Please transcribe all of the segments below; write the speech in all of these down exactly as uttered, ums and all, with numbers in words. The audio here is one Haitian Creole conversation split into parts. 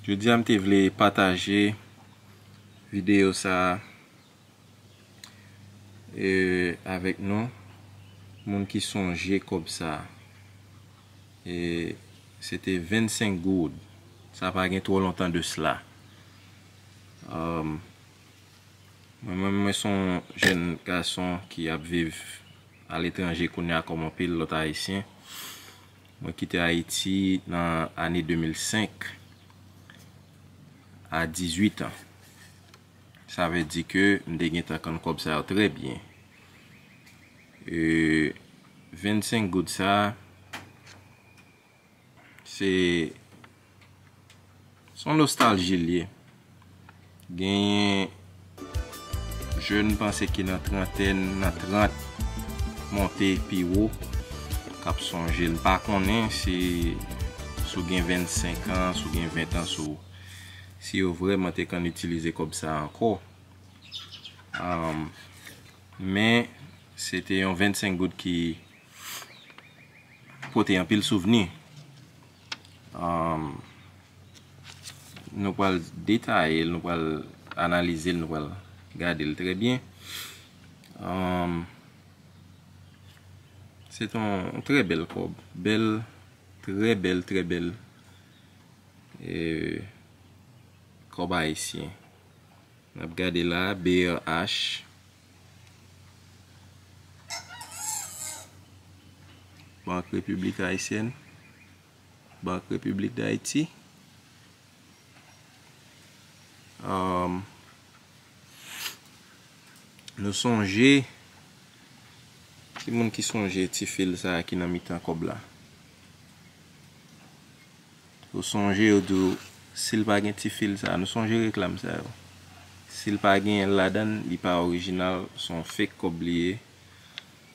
Jodi a m te vle pataje videyo sa a, e, avèk nou, moun ki sonje kòb sa a. E, se te vennsenk goud. Sa pa gen twò lontan de sila. Um, Mwen menm, mwen se yon jèn gason ki ap viv aletranje kounye a kòm anpil lòt Ayisyen. Mwen kite Ayiti nan ane de mil senk a dizuit an. Sa vle di ke m te gentan konn kòb sa yo trè byen. E, vennsenk goud sa a, se, se yon nostalji l ye. Genyen jèn, m panse ki nan trantèn, nan trant monte pi wo, k ap sonje l. M pa konnen si, si w gen vennsenk an, si w gen ven an sou ou, si yo vrèman te konn itilize kòb sa a ankò. Um, men, se te yon vennsenk goud ki pote anpil souvni. Um, nou pral detaye l, nou pral analize l, nou pral gade l trè byen. Um, se te yon trè bèl kòb. Bèl, trè bèl, trè bèl. E, kòb ayisyen. N ap gade la, B R H. Bank Repiblik Ayisyèn. Bank Repiblik Dayiti. Um, nou sonje, ki moun ki sonje ti fil sa a ki nan mitan kòb la? Ou sonje yo di w, si l pa gen ti fil sa a, nou sonje reklam sa yo. Si l pa genyen l ladan l, li pa orijinal, se yon fake kòb li ye,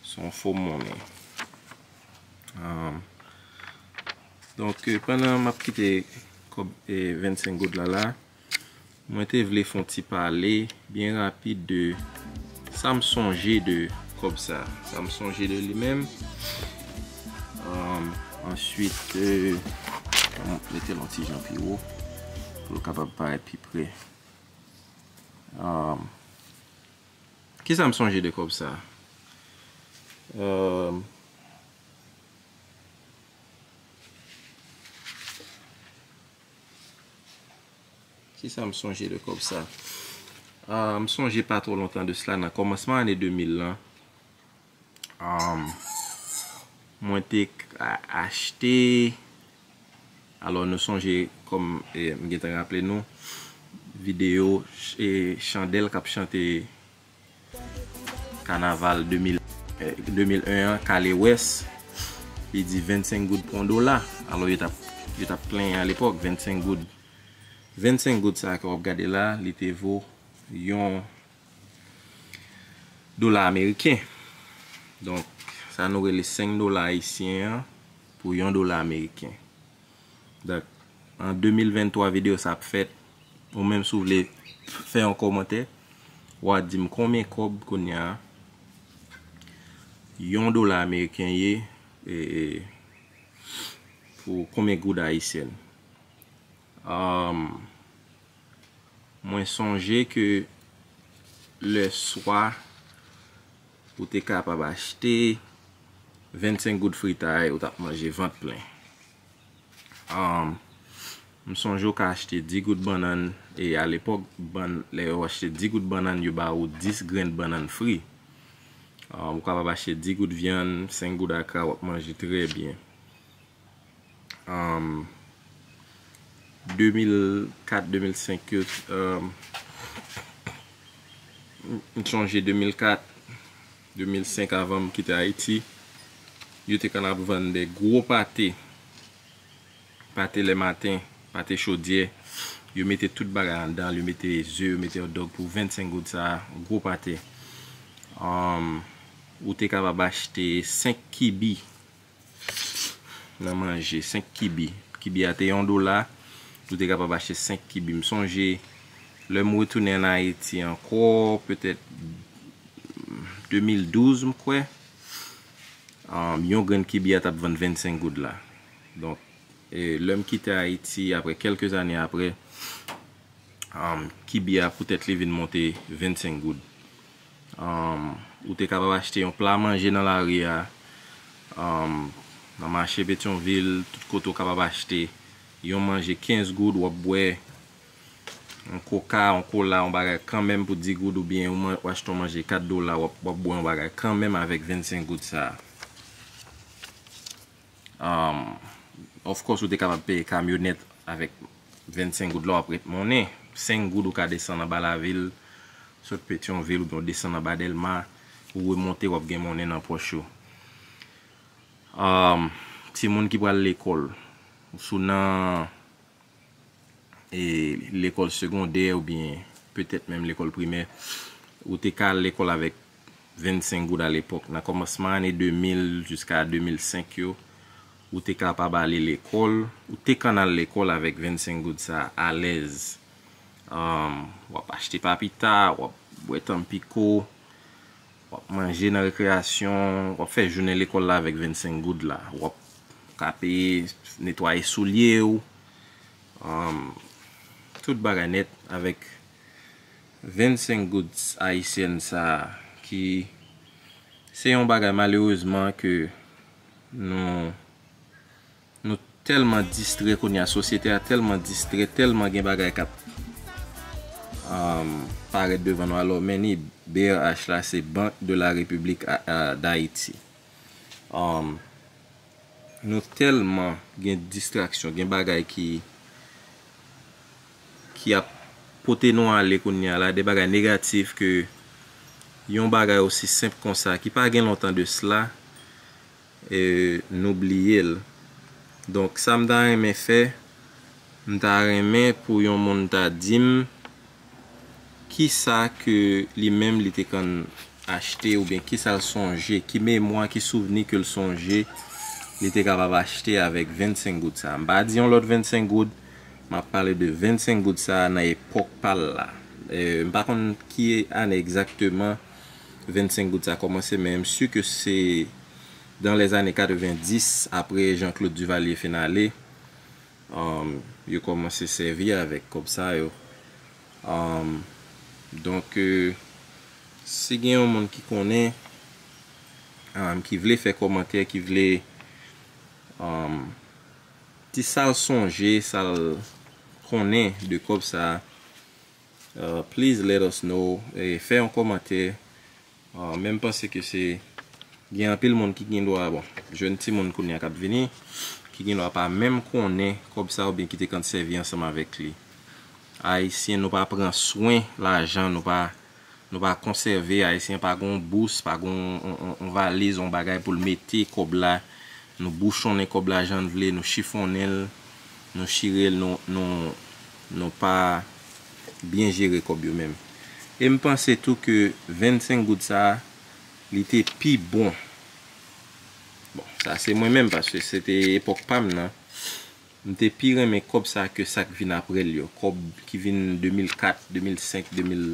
se yon fo monnen. Um, donk, eh, pandan m ap kite kòb, eh, vennsenk goud la la, mwen te vle fè yon ti pale byen rapid de sa m sonje de kòb sa. Sa m sonje de li menm. Um, answit, euh, m mete l yon ti jan pi wo pou l kapab parèt pi pre. Um, kisa m sonje de kòb sa? Um, Kisa m sonje de kòb sa? Ah, m sonje pa twò lontan de sila, nan kòmansman ane de mil lan, ah, mwen te k-, a-, achte, alò, nou sonje, kòm, eh, m gentan raple nou, videyo ch-, eh, Chandèl k ap chante Kanaval de mil, eh, de mil en an, Kale Wès, li di vennsenk goud pou yon dola. Alò, yo t ap, yo t ap plenyen alepòk, vennsenk goud. Vennsenk goud sa a ke w ap gade la, li te vo yon dola ameriken. Donk, sa nou rele senk dola ayisyen an pou yon dola ameriken. Donk, an de mil venntwa videyo sa ap fèt. Ou menm si w vle fè yon kòmantè, w a di m konbyen kòb kounye a yon dola ameriken ye, e, e, pou konbyen goud ayisyèn. Ahn, mwen sonje ke lèswa, ou te kapab achte vennsenk goud fritay, ou t ap manje vant plen. Ahn, m sonje w ka achte dis goud bannann, e alepòk, bann, lè yo achte dis goud bannann, yo ba ou dis grenn bannann fri. Ahn, ou kapab achte dis goud vyann, senk goud akra, w ap manje trè byen. Ahn, de mil kat, de mil senk yo, ahn, m sonje de mil kat, de mil senk avan m kite Ayiti, yo te konn ap vann de gwo pate, pate lè maten, pate chodyè. Yo mete tout bagay anndan l, yo mete ze, yo mete hotdog pou vennsenk goud sa a, gwo pate. Ahn, ou te kapab achte senk kibi nan manje, senk kibi. Kibi a te yon dola, ou te kapab achte senk kibi. M sonje, lè m retounen ann Ayiti ankò, petèt de mil douz, m kwè, ahn, yon grenn kibi a t ap vann vennsenk goud la. Donk, E lè m kite Ayiti, apre kèlke zane apre, um, kibi a poutèt li vin monte vennsenk goud. Um, ou te kapab achte yon pla manje nan lari a, um, nan mache Petyonvil, tout kote w kapab achte yon manje kenz goud, w ap bwè yon koka, yon kola, yon bagay kanmenm pou dis goud, oubyen ou man-, w achte yon manje kat dola, w ap, w ap bwè yon bagay kanmenm avèk vennsenk goud sa a. Um, of course, ou te kapab peye kamyonèt avèk vennsenk goud la, w ap ret monnen. Senk goud ou ka desann anba lavil, sot Petyonvil, oubyen w desann anba Dèlma, ou remonte, w ap gen monnen nan pòch ou. Um, timoun ki pral lekòl, si w nan e, lekòl segondè oubyen petèt menm lekòl primè, ou te ka al lekòl avèk vennsenk goud alepòk. Nan kòmansman ane de mil jiska de mil senk yo, ou te kapab ale lekòl, ou te konn al lekòl avèk vennsenk goud sa a alèz. Um, w ap achte papita, w ap bwè tanpiko, w ap manje nan rekreyasyon, w ap fè jounen lekòl la avèk vennsenk goud la. W ap ka peye netwaye soulye w, um, tout bagay nèt avèk vennsenk goud ayisyèn sa a, ki se yon bagay malerezman ke nou, nou tèlman distrè kounye a, sosyete a tèlman distrè, tèlman gen bagay k ap, um, parèt devan nou. Alò, men ni B R H la, se Banque de la République a, a, d'Haïti. Um, nou tèlman gen distraksyon, gen bagay ki, ki ap pote nou ale kounye a la, de bagay negatif ke yon bagay osi senp konsa, ki pa gen lontan de sla, e, nou bliye l. Donk, sa m ta renmen fè, m ta renmen pou yon moun ta di m kisa ke li menm li te konn achte oubyen kisa l sonje, ki memwa, ki souvni ke l sonje li te kapab achte avèk vennsenk goud sa a. M pa di yon lòt vennsenk goud, m ap pale de vennsenk goud sa a nan epòk pa l la. E, m pa konn ki ane egzakteman vennsenk goud sa a kòmanse, men m si ke se dans les années quatre-vingt-dix, apre Jean-Claude Duvalier fin ale, um, yo kòmanse sèvi avèk kòb sa yo. Um, donk, euh, si gen yon moun ki konnen, um, ki vle fè kòmantè, ki vle, um, di sa l sonje, sa l konnen de kòb sa a, uh, please let us know. E fè yon kòmantè. Uh, men m panse ke se, gen anpil moun ki gen dwa, bon, jèn timoun kounye a k ap vini, ki gen dwa pa menm konnen kòb sa oubyen ki te konn sèvi ansanm avèk li. Ayisyen, nou pa pran swen lajan, nou pa, nou pa konsève. Ayisyen pa gen yon bous, pa gen yon, yon, yon, yon valiz, yon bagay pou l mete kòb la. Nou bouchonnen kòb la jan n vle, nou chifonnen l, nou chire l, nou, nou, nou pa byen jere kòb yo menm. E m panse tou ke vennsenk goud sa a, li te pi bon. Bon, sa se mwen menm, paske se te epòk pa m nan. M te pi renmen kòb sa ke sa k vin apre l yo. Kòb ki vin de mil kat, de mil senk, de mil,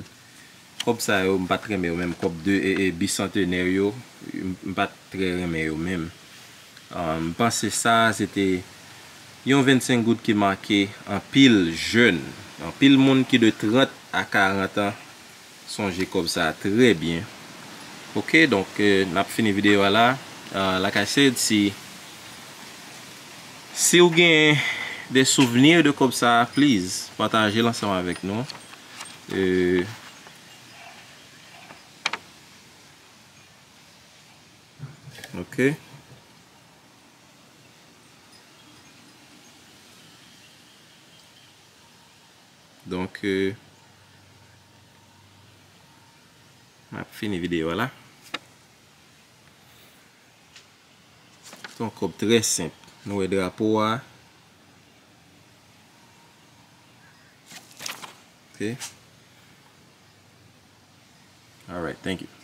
kòb sa yo, m pa t renmen yo menm. Kòb de, e, e, bisantenè yo, m, m pa t trè renmen yo menm. Ah, m panse sa, se te yon vennsenk goud ki make anpil jèn, anpil moun ki de trant a karant an sonje kòb sa a trè byen. Ok, donk, euh, n ap fini videyo a la. Euh, like I said, si, si w gen de souvni de kòb sa a, please, pataje l ansanm avèk nou. Euh, ok. Donk, euh, m ap fini videyo a la. Se yon kòb trè senp. Nou wè drapo a. Ok. Alright, thank you.